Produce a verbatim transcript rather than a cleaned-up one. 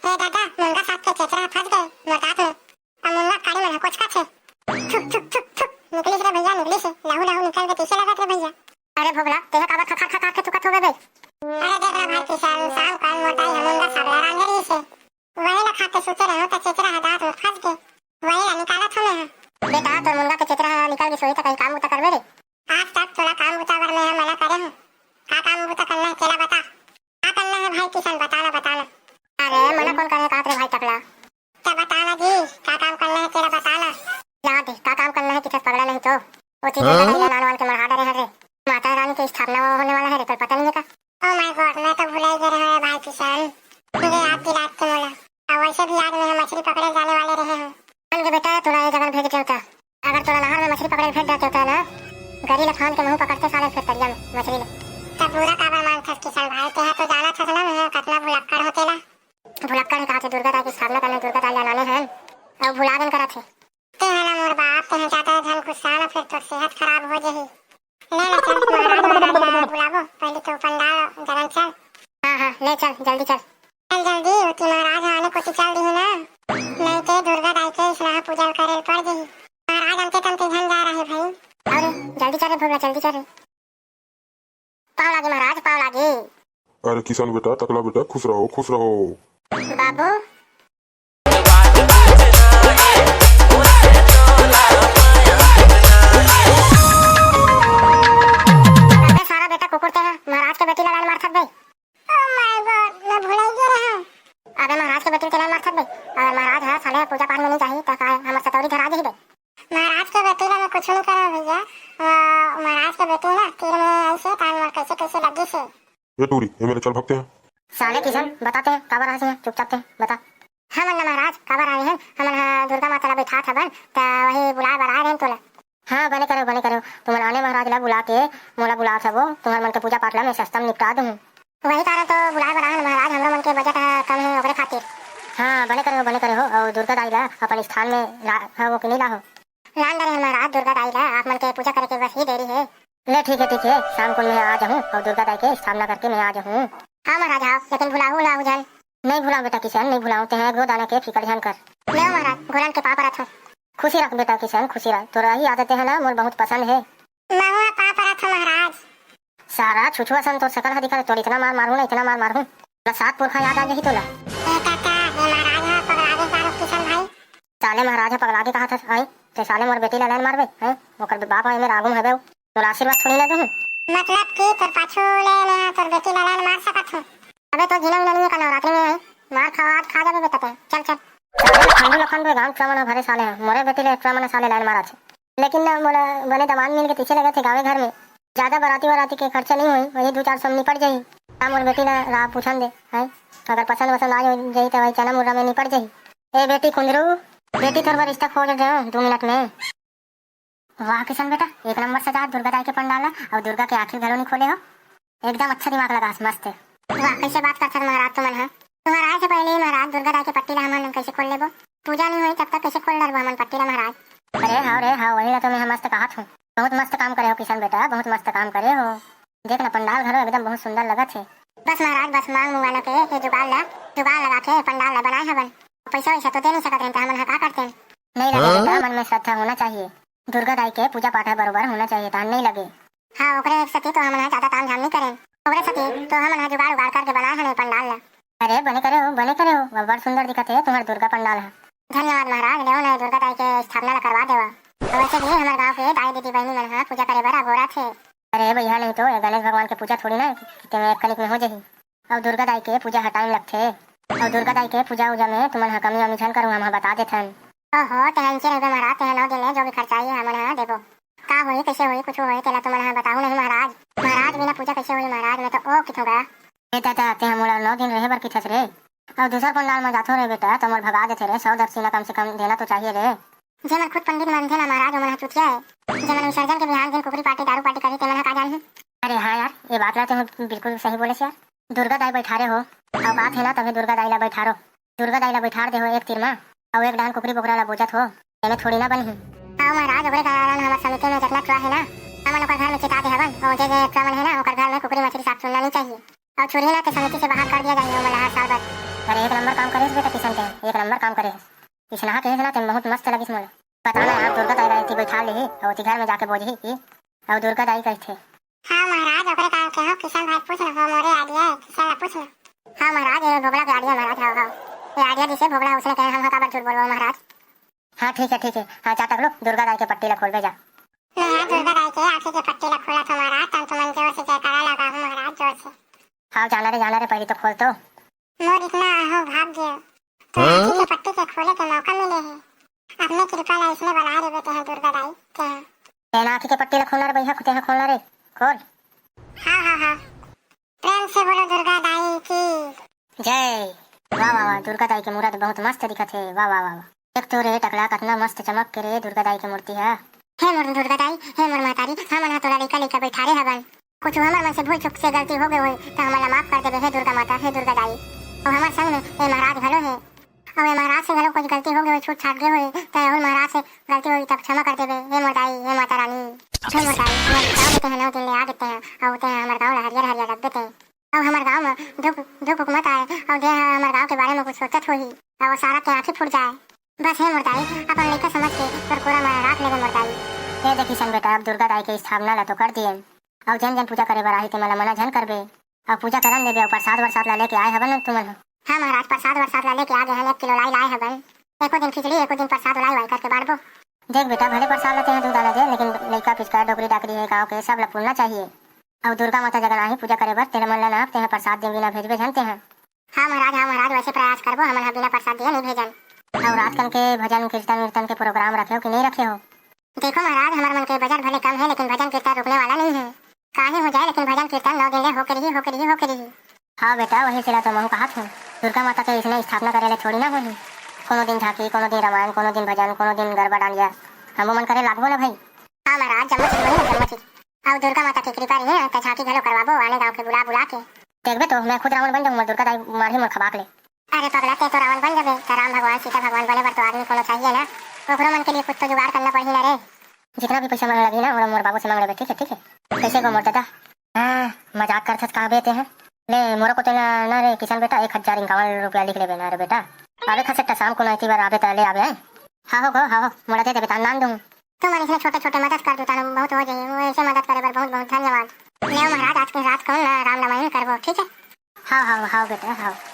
हे दादा, मुनगा साग के चेचरा ह फंस गे मोर दांत में। अब मुनगा काड़ी मन ह कोचकाथे। थुक, थुक, थुक, थुक। निकलिस रे भैया, निकलिस। लहू, लहू निकल के कइसे लगत रे भैया? अरे भोगला, तेहा काबर खखार खखार के थुकत होबे बे? अरे देख ना भाई किशन, शाम कन मोर दाई ह मुनगा साग ला रांधे रहिस हे। वही ला खा के सुते रहेंव त चेचरा ह दांत में फंस गे। वही ला निकालत हंव मैं ह। बेटा, तोर मुनगा के चेचरा ह निकल गिस होही त कहीं काम बूता करबे रे? आज तक तोला काम बूता बर मैं ह मना करे हंव। का काम बूता करना हे तेला बता। का करना हे भाई किशन, बता ना, बता ना। अरे मना कोन करे हे काहत रे भाई टकला? त बता ना जी, का काम करना हे तेला बता ना। जा दे, का काम करना हे किथस पगला नहीं तो। ओ चीज हाँ? नान वान के मढ़ा डरे हन रे। माता रानी के स्थापना होने वाला हे रे, तोला पता नहीं हे का? Oh my God, मैं तो भुला ही गे रहेंव भाई किशन। मुझे याद दिला दे मोला। अब वैसे भी आज मैं मछली पकड़े जाने वाले रहे हंव। मान गे बेटा, तोला ये जगह भेज देंव त। अगर तोला नहर में मछली पकड़े भेज देतेंव त ना, गरी ला फांद के महूं पकड़तेंव साले फेर तरिया में मछली ला। तब बुरा काबर मानथस किशन भाई, तेहा तो जानथस ना मैं ह कतना भुलक्कड़ हों तेला। भुलक्कड़ हे काहथे, दुर्गा दाई के स्थापना करना, दुर्गा दाई ला लाने हन, अउ भुला गेन करत हे। तेहा ना मोर बाप, तेहा जादा झन गुस्सा ना, फेर तोर सेहत खराब हो जही। ले ना चल, महाराज, महारानी ला बुलाबो, पहली तो पंडाल जगन चल। हाँ, हाँ, ले चल, जल्दी चल। चल जल्दी, ओती महाराज ह आने कोती चल दिही ना, नहीं ते दुर्गा दाई के इसना पूजा करे ल पड़ जही। महाराज अंते तंते झन जा रहे भाई। अरे, जल्दी चल रे भोगला, जल्दी चल रे। पाँव लागी महाराज, पाँव लागी। अरे किशन बेटा, टकला बेटा, खुश रहो, खुश रहो। बाबू। अबे सारा बेटा कुकुर तेहा, महाराज के बेटी ला लाइन मारथस बे। Oh my God, मैं भुला ही गे रहेंव। अबे महाराज के बेटी ला लाइन मारथस बे। अगर महाराज ह साले पूजा पाठ में नहीं जाही त का हमर सतौरी धरा जही बे? महाराज के बेटी ला मैं कुछु नहीं करेंव भैया। अ, महाराज के बेटी ना तीर में अइसे तान मोर कइसे कइसे लगिस हे। ए टूरी, ए मेरे चल भगते हैं। साले किशन, बताते हैं, काबर आए हैं, चुपचाप ते बता। हमन ना महाराज, काबर आए हन, हमन ह दुर्गा माता ला बैठात हवन, त वही बुलाए बर आए रहेन तोला। हाँ, बने करेव, बने करेव, तुमन आने महाराज ला बुला के, मोला बुलात हवो, तुमन मन के पूजा पाठ ला मैं सस्ता में निपटा दूँ। वही कारण तो बुलाए बर आए हन महाराज, हमरो मन के बजट ह कम हे, ओकरे खातिर। हाँ, बने करेव, बने करेव, अउ दुर्गा दाई ला अपन स्थान में ला-, हवो कि नहीं लाहो? लान डरे हन महाराज, दुर्गा दाई ला, आप मन के पूजा करे के बस ही देरी हे। ले ठीक हे, ठीक हे, शाम कुन मैं आ जाहूँ अउ दुर्गा दाई के स्थापना करके मैं आ जाहूँ। हाँ महाराज, आओ, लेकिन भुलाहू, भुलाहू झन। नहीं भुलाओं बेटा किशन, नहीं भुलाओं, तें एक दो दाना के फिकर झन कर। ले महाराज, घुरन के पाँव परत हूँ। खुशी रख बेटा किशन, खुशी रख, तोर ही आदत हे ना, मोर बहुत पसंद हे। महूँ पाँव परत हूँ महाराज। सारा छुछुआ सन तोर सकल ह दिखा, तोर इतना मार मारहूँ ना, इतना मार मारहूँ, तोला सात पुरखा याद आ जाही तोला। ए काका, ए महाराज ह पगला गे का रे किशन भाई? साले महाराज ह पगला गे कहाथस, आई, ते साले मोर बेटी ला लाइन मारबे, हैं? ओकर बाप ह एमे आगू में हबे, तोला आशीर्वाद थोड़ी ना दूँ। मतलब कि तोर पाछू ले मैं तोर बेटी ला लाइन मार सकत हूँ? अबे तो जीना वीना नहीं हे का नवरात्रि में, आई, मार खावा आज खा जाबे बेटा ते, चल चल। साले लखंडू लखंडू गांव चुआ मन भरे साले हे, मोरे बेटी ले चुआ मन साले लाइन मारत हे। लेकिन ना मोला बने दमांद मिल गे तइसे लगत हे गाँवे घर में। जादा बराती वराती के खर्चा नहीं होही, वही दू चार सौ में निपट जाही। का मोर बेटी ला राह पूछन दे, हैं? अगर पसंद वसंद आ जाही त वही चना मुर्रा में निपट जाही। ए बेटी कुंदरू, बेटी तोर बर रिश्ता खोज रहे हो दू मिनट में। वाह किशन बेटा, एक नंबर सजा दुर्गा दाई के पंडाल ला, अउ दुर्गा के आँखी घलो नहीं खोले हो। एकदम अच्छा दिमाग लगास, मस्त। वाह, कैसे बात करथस महाराज तुमन ह। तुहर आए से पहले ही महाराज दुर्गा दाई के पट्टी ला हमन कैसे खोल लेबो? पूजा नहीं होही तब तक कैसे खोल डरबो हमन पट्टी ला महाराज? अरे हव रे हव, वही ला तो मैं ह मस्त कहत हूँ। बहुत मस्त काम करे हो किशन बेटा, बहुत मस्त काम करे हो। देख ना पंडाल घलो एकदम बहुत सुंदर लगत हे। बस महाराज बस मांग मुंगा न के ये जुगाड़ ला, जुगाड़ लगा के पंडाल ला बनाए हवन। पैसा वैसा तो दे नहीं सकत रहेन त हमन ह का करतेन? नहीं लगे बेटा, मन में श्रद्धा होना चाहिए। दुर्गा दाई के पूजा पाठ ह बरोबर होना चाहिए, तहान नहीं लगे। हाँ, ओकरे सेती तो हमन ह ज्यादा ताम झाम नहीं करेन। ओकरे सेती तो हमन ह जुगाड़ उगाड़ करके बनाए हन ए पंडाल ला। अरे, बने करे हो, बने करे हो, बड़ सुंदर दिखत हे तुम्हार दुर्गा पंडाल ह। धन्यवाद महाराज, लेव ना दुर्गा दाई के स्थापना ला करवा देवा। वैसे भी हमर गांव के दाई दीदी बहनी मन ह पूजा करे बर अगोरत हे। अरे भैया, नहीं तो ये गणेश भगवान के पूजा थोड़ी ना कि तेमे एक कनिक में हो जाही। अउ दुर्गा दाई के पूजा ह टाइम लगथे। अउ दुर्गा दाई के पूजा उजा में तुमन ह कमी अमी झन करू, हम ह बता देथन। ओहो, तेहा इंचे रहिबे महाराज, तेहा नौ दिन ले जो भी खर्चा आही, हमन ह देबो। का होही, कइसे होही, कुछु होही, तेला तुमन ह बताहू नहीं महाराज। महाराज, बिना पूजा कइसे होही महाराज, मैं तो ओ किथों गा। ए दादा, तेहा मोला नौ दिन रहे बर किथस रे। अउ दूसर पंडाल म जाथो रे बेटा, त मोर भगा देथे रे, सौ दक्षिणा कम से कम देना तो चाहिए रे। जेमन खुद पंडित मानथे ना महाराज, ओमन ह चुतिया हे। जेमन विसर्जन के बिहान दिन कुकरी पार्टी, दारू पार्टी करही, तेमन ह का जानही? अरे हाँ यार, ये बात ला तो बिल्कुल सही बोले यार। दुर्गा दाई बैठारे हो, अउ बात हे ना, तभे दुर्गा दाई ला बैठारो। दुर्गा दाई ला बैठार दे हो एक तीर मा, अउ एक डाहन कुकरी बोकरा ला बोजत हो, एमे थोड़ी ना बनही। हाँ महाराज, ओकरे कारण हमर समिति में जतना चुआ हे ना, हमन ओकर घर में चिता दे हवन, अउ जे जे चुआ मन हे ना, ओकर घर में कुकरी मछली साग चुनना नहीं चाहिए। अउ छुरही ना ते समिति से बाहर कर दिया जाही ओमन ला हर साल बर। अरे, एक नंबर काम करे हस बेटा किशन, ते एक नंबर काम करे हस। इसनहा कहे हस ना, ते बहुत मस्त लगिस मोला। पता ना यार, दुर्गा दाई ला एती बैठा लेही, अउ ओती घर में जाके बोजही कि, अउ दुर्गा दाई कहिथे। हाँ महाराज, ओकरे का कहो, किशन भाई पूछ ना, हो मोरे idea हे, किशन ला पूछ ना। हाँ महाराज, ये भोगला के idea महाराज, हाँ, हाँ। ये idea दिसे भोगला, उसने कहे, हम हा काबर झूठ बोलबो महाराज। हाँ, ठीक है, ठीक है। हाँ, जा टकलू, दुर्गा दाई के पट्टी ला खोलबे जा। मैं यार दुर्गा दाई के आँखी के पट्टी ला खोलत हँव महाराज, तब तुमन जोर से जयकारा लगाहू महाराज, जोर से। हाँ, जाना रे, जाना रे, पहली तो खोल तो। मोर इतना अहो भाग्य, तो आँखी के पट्टी के खोले के मौका मिले हे। अपने कृपा ला इसने बनाए रहे तेहा दुर्गा दाई, तेहा। तेना आँखी के पट्टी ला खोलना रे भैया, तेहा खोलना रे, खोल। हाँ, हाँ, हाँ। प्रेम से बोलो दुर्गा दाई की। जय। वाह, वाह, वाह, दुर्गा दाई के मूरत बहुत मस्त दिखत हे। वाह, वाह, वाह, वाह। एक तो रे टकला, कतना मस्त चमक के रे दुर्गा दाई के मूर्ति ह। हे मोर दुर्गा दाई, हे मोर महतारी, हमन ह तोला लइका लइका बैठारे हवन। कुछ हमर मन से भूल चूक से गलती हो गए होही, त हमन ला माफ कर देबे, हे दुर्गा माता, हे दुर्गा दाई। अउ हमर संग में ए महाराज घलो हे। अउ ए महाराज से घलो कुछ गलती हो गए होही, छूट छाट गए होही, त राहुल महाराज से गलती होही, तब क्षमा कर देबे, हे मोर दाई, हे माता रानी। हे मोर दाई, हमर गाँव में तेहा नौ दिन ले आ देते हैं, अउ तेहा हमर गाँव ला हरियर हरियर रख देते हैं। अउ हमर गाँव म धूप, धूप उक मत आए, अउ जे ह हमर गाँव के बारे म कुछ सोचत होही, अउ सारा के आँखी फूट जाए। बस हे मोर दाई, अपन लइका समझ के तोर कोरा म राख लेबे मोर दाई। हे दे किशन बेटा, अब दुर्गा दाई के स्थापना ला तो कर दिएन, अउ जेन जेन पूजा करे बर आही, तेमन ला मना झन करबे, अउ पूजा करन देबे, अउ प्रसाद वरसाद ला लेके आए हवन न तुमन ह। हाँ महाराज, प्रसाद वरसाद ला लेके आ गे हन, एक किलो लाई लाए हवन। एको दिन खिचड़ी, एको दिन प्रसाद लाई वाई करके बांटबो। देख बेटा, भले प्रसाद ला तेहा दू दाना दे, लेकिन लइका पिचका, डोकरी डाकरी हे गाँव के, सब ला पुरना चाहिए। अउ दुर्गा माता जगन आही पूजा करे बर, तेला मन ला ना तेहा प्रसाद दे बिना भेजबे झन तेहा। हाँ महाराज, हाँ महाराज, वैसे प्रयास करबो, हमन ह बिना प्रसाद दिए नहीं भेजन। अउ रात कन के भजन कीर्तन वीर्तन के प्रोग्राम रखे हो कि नहीं रखे हो? देखो महाराज, हमर मन के बजट भले कम हे, लेकिन भजन कीर्तन रुकने वाला नहीं हे। काहे हो जाए, लेकिन भजन कीर्तन नौ दिन ले होके रही, होके रही, होके रही। हाँ बेटा, वही सिला तो महू कहत हूँ। दुर्गा माता के इसने स्थापना करे ले थोड़ी ना होही। कोनो दिन झांकी, कोनो दिन रामायण, कोनो दिन भजन, कोनो दिन गरबा डांडिया, हमू मन करे लागबो ना भाई। हाँ महाराज, जम्मो चीज वही ना, जम्मो चीज। अउ दुर्गा माता के कृपा रही ना, त झांकी घलो करवाबो, आने गाँव के बुला बुला के। देखबे तो, मैं खुद रावण बन जाऊँ, मोर दुर्गा दाई मारही मोर खबाक ले। अरे पगला, ते तो रावण बन जाबे, त राम भगवान, सीता भगवान बने बर तो आदमी कोनो चाहिए ना, ओकरो मन के लिए कुछ तो जुगाड़ करना पड़ही ना रे। जितना भी पैसा मांग लगी ना, मोर, मोर बाबू से मांग लेबे, ठीक है, ठीक है। कैसे गो मोर दादा? हाँ, मजाक करथस का बे तेहा? ले, मोरो को तेना ना रे किशन बेटा, एक हजार इक्यावन रुपया लिख लेबे ना रे बेटा। आबे खसेट्टा शाम को ना इतनी बार आबे त ले आबे, हैं? हाँ हो गो, हाँ हो, मोला दे देबे त नान दूँ। तुमन इसने छोटे छोटे मदद कर दू तानु बहुत हो जाही, वो ऐसे मदद करे बर बहुत बहुत धन्यवाद। ले महाराज, आज के रात कौन ना राम रामायण करबो, ठीक है? हाँ, हाँ, हाँ बेटा, हाँ।